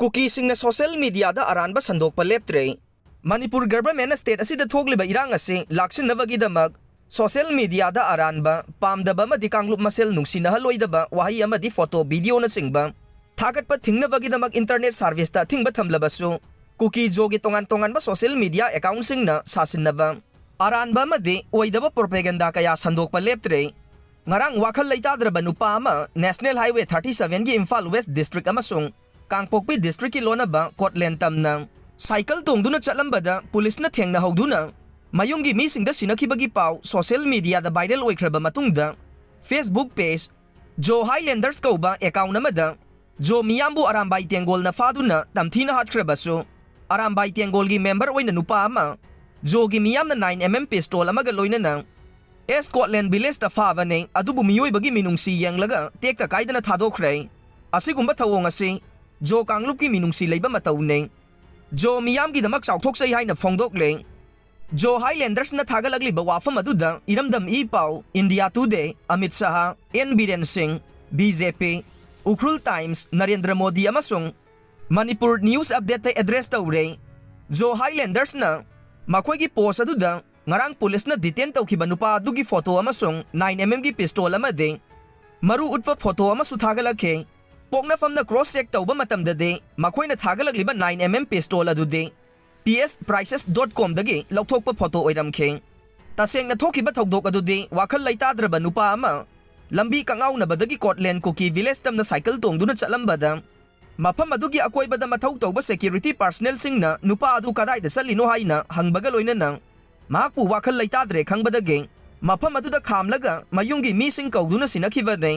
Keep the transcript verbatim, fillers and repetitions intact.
ꯀꯨꯀꯤꯁꯤꯡꯅ social ꯃꯤꯗꯤꯌꯥꯗ ꯑꯔꯥꯟꯕ ꯁꯟꯗꯣꯛꯄ ꯂꯦꯞꯇ꯭ꯔꯦ꯫ Manipur ꯒꯚꯔꯟꯃꯦꯟꯠꯅ state ꯑꯁꯤꯗ ꯊꯣꯛꯂꯤꯕ ꯏꯔꯥꯡ ꯑꯁꯤ ꯂꯥꯛꯁꯤꯟꯅꯕꯒꯤꯗꯃꯛ ꯁꯣꯁꯤꯌꯦꯜ ꯃꯤꯗꯤꯌꯥꯗ ꯑꯔꯥꯟꯕ, ꯄꯥꯝꯗꯕ ꯑꯃꯗꯤ ꯀꯥꯡꯂꯨꯞ ꯃꯁꯦꯜ ꯅꯨꯡꯁꯤꯅꯍꯜꯂꯣꯏꯗꯕ ꯋꯥꯍꯩ ꯑꯃꯗꯤ ꯐꯣꯇꯣ, ꯚꯤꯗꯤꯑꯣꯅꯆꯤꯡꯕ ꯊꯥꯒꯠꯄ ꯊꯤꯡꯅꯕꯒꯤꯗꯃꯛ ꯏꯟꯇꯔꯅꯦꯠ ꯁꯥꯔꯚꯤꯁꯇ ꯑꯊꯤꯡꯕ ꯊꯝꯂꯕꯁꯨ, ꯀꯨꯀꯤ ꯖꯣꯒꯤ ꯇꯣꯉꯥꯟ ꯇꯣꯉꯥꯟꯕ ꯁꯣꯁꯤꯌꯦꯜ ꯃꯤꯗꯤꯌꯥ ꯑꯦꯀꯥꯎꯟꯠꯁꯤꯡꯅ ꯁꯥꯁꯤꯟꯅꯕ, ꯑꯔꯥꯟꯕ ꯑꯃꯗꯤ ꯑꯣꯏꯗꯕ ꯄ꯭ꯔꯣꯄꯦꯒꯦꯟꯗꯥ ꯀꯌꯥ ꯁꯟꯗꯣꯛꯄ ꯂꯦꯞꯇ꯭ꯔꯦ꯫ ꯉꯔꯥꯡ ꯋꯥꯈꯜ ꯂꯩꯇꯥꯗ꯭ꯔꯕ ꯅꯨꯄꯥ ꯑꯃ ꯅꯦꯁꯅꯦꯜ ꯍꯥꯏꯋꯦ ꯊꯥꯔꯇꯤ ꯁꯚꯦꯟꯒꯤ ꯏꯝꯐꯥꯜ ꯋꯦꯁ꯭ꯠ ꯗꯤꯁꯇ꯭ꯔꯤꯛ ꯑꯃꯁꯨꯡ ꯀꯥꯡꯄꯣꯛꯄꯤ ꯗꯤꯁꯇ꯭ꯔꯤꯛꯀꯤ ꯂꯣꯟꯅꯕ ꯀꯣꯠꯂꯦꯟ ꯇꯝꯅ ꯁꯥꯏꯀꯜ ꯇꯣꯡꯗꯨꯅ ꯆꯠꯂꯝꯕꯗ ꯄꯨꯂꯤꯁꯅ ꯊꯦꯡꯅꯍꯧꯗꯨꯅ ꯃꯌꯨꯝꯒꯤ ꯃꯤꯁꯤꯡꯗ ꯁꯤꯟꯅꯈꯤꯕꯒꯤ ꯄꯥꯎ ꯁꯣꯁꯤꯌꯦꯜ ꯃꯤꯗꯤꯌꯥꯗ ꯚꯥꯏꯔꯦꯜ ꯑꯣꯏꯈ꯭ꯔꯕ ꯃꯇꯨꯡꯗ, ꯐꯦꯁꯕꯨꯛ ꯄꯦꯖ ꯖꯣ ꯍꯥꯏꯂꯦꯟꯗꯔꯁ ꯀꯧꯕ ꯑꯦꯀꯥꯎꯟꯠ ꯑꯃꯗ ꯖꯣ ꯃꯤꯌꯥꯝꯕꯨ ꯑꯔꯥꯝꯕꯥꯏ ꯇꯦꯡꯒꯣꯜꯅ ꯐꯥꯗꯨꯅ ꯇꯝꯊꯤꯅ ꯍꯥꯠꯈ꯭ꯔꯕꯁꯨ, ꯑꯔꯥꯝꯕꯥꯏ ꯇꯦꯡꯒꯣꯜꯒꯤ ꯃꯦꯝꯕꯔ ꯑꯣꯏꯅ ꯅꯨꯄꯥ ꯑꯃ ꯖꯣꯒꯤ ꯃꯤꯌꯥꯝꯅ ꯅꯥꯏꯟ ꯑꯦꯝ ꯑꯦꯝ ꯄꯤꯁꯇꯣꯜ ꯑꯃꯒ ꯂꯣꯏꯅꯅ ꯑꯦꯁ ꯀꯣꯠꯂꯦꯟ ꯚꯤꯂꯦꯖꯇ ꯐꯥꯕꯅꯦ, ꯑꯗꯨꯕꯨ ꯃꯤꯑꯣꯏꯕꯒꯤ ꯃꯤꯅꯨꯡꯁꯤ ꯌꯦꯡꯂꯒ ꯇꯦꯛꯇ ꯀꯥꯏꯗꯅ ꯊꯥꯗꯣꯛꯈ꯭ꯔꯦ꯫ ꯑꯁꯤꯒꯨꯝꯕ ꯊꯧꯑꯣꯡ ꯑꯁꯤ ꯖꯣ ꯀꯥꯡꯂꯨꯞꯀꯤ ꯃꯤꯅꯨꯡꯁꯤ ꯂꯩꯕ ꯃꯇꯧꯅꯦ꯫ ꯖꯣ ꯃꯤꯌꯥꯝꯒꯤꯗꯃꯛ ꯆꯥꯎꯊꯣꯛꯆꯩ ꯍꯥꯏꯅ ꯐꯣꯡꯗꯣꯛꯂꯦ꯫ ꯖꯣ ꯍꯥꯏꯂꯦꯟꯗꯔꯁꯅ ꯊꯥꯒꯠꯂꯛꯂꯤꯕ ꯋꯥꯐꯝ ꯑꯗꯨꯗ ꯏꯔꯝꯗꯝ ꯏ ꯄꯥꯎ, India today, Amit Shah, N Biren Singh, B J P, Ukhrul times, Narendra Modi ꯑꯃꯁꯨꯡ ꯃꯅꯤꯄꯨꯔ ꯅ꯭ꯌꯨꯁ ꯑꯞꯗꯦꯠꯇ ꯑꯦꯗ꯭ꯔꯦꯁ ꯇꯧꯔꯦ꯫ ꯖꯣ ꯍꯥꯏꯂꯦꯟꯗꯔꯁꯅ ꯃꯈꯣꯏꯒꯤ ꯄꯣꯁ ꯑꯗꯨꯗ ꯉꯔꯥꯡ ꯄꯨꯂꯤꯁꯅ ꯗꯤꯇꯦꯟ ꯇꯧꯈꯤꯕ ꯅꯨꯄꯥ ꯑꯗꯨꯒꯤ ꯐꯣꯇꯣ ꯑꯃꯁꯨꯡ ꯅꯥꯏꯟ ꯑꯦꯝ ꯑꯦꯝꯒꯤ ꯄꯤꯁꯇꯣꯜ ꯑꯃꯗꯤ ꯃꯔꯨ ꯎꯠꯄ ꯐꯣꯇꯣ ꯑꯃꯁꯨ ꯊꯥꯒꯠꯂꯛꯈꯤ꯫ ꯄꯣꯛꯅꯐꯝꯅ ꯀ꯭ꯔꯣꯁ ꯆꯦꯛ ꯇꯧꯕ ꯃꯇꯝꯗꯗꯤ ꯃꯈꯣꯏꯅ ꯊꯥꯒꯠꯂꯛꯂꯤꯕ ꯅꯥꯏꯟ ꯑꯦꯝ ꯑꯦꯝ ꯄꯤꯁꯇꯣꯜ ꯑꯗꯨꯗꯤ ꯄꯤ ꯑꯦꯁ ꯄ꯭ꯔꯥꯏꯁꯦꯁ ꯗꯣꯠ ꯀꯣꯝꯗꯒꯤ ꯂꯧꯊꯣꯛꯄ ꯐꯣꯇꯣ ꯑꯣꯏꯔꯝꯈꯤ꯫ ꯇꯁꯦꯡꯅ ꯊꯣꯛꯈꯤꯕ ꯊꯧꯗꯣꯛ ꯑꯗꯨꯗꯤ ꯋꯥꯈꯜ ꯂꯩꯇꯥꯗ꯭ꯔꯕ ꯅꯨꯄꯥ ꯑꯃ ꯂꯝꯕꯤ ꯀꯛꯉꯥꯎꯅꯕꯗꯒꯤ ꯀꯣꯠꯂꯦꯟ ꯀꯨꯀꯤ ꯚꯤꯂꯦꯖ ꯇꯝꯅ ꯁꯥꯏꯀꯜ ꯇꯣꯡꯗꯨꯅ ꯆꯠꯂꯝꯕꯗ, ꯃꯐꯝ ꯑꯗꯨꯒꯤ ꯑꯀꯣꯏꯕꯗ ꯃꯊꯧ ꯇꯧꯕ ꯁꯦꯀ꯭ꯌꯨꯔꯤꯇꯤ ꯄꯥꯔꯁꯅꯦꯜꯁꯤꯡꯅ ꯅꯨꯄꯥ ꯑꯗꯨ ꯀꯗꯥꯏꯗ ꯆꯠꯂꯤꯅꯣ ꯍꯥꯏꯅ ꯍꯪꯕꯒ ꯂꯣꯏꯅꯅ ꯃꯍꯥꯛꯄꯨ ꯋꯥꯈꯜ ꯂꯩꯇꯥꯗ꯭ꯔꯦ ꯈꯪꯕꯗꯒꯤ ꯃꯐꯝ ꯑꯗꯨꯗ ꯈꯥꯝꯂꯒ ꯃꯌꯨꯝꯒꯤ ꯃꯤꯁꯤꯡ ꯀꯧꯗꯨꯅ ꯁꯤꯟꯅꯈꯤꯕꯅꯤ꯫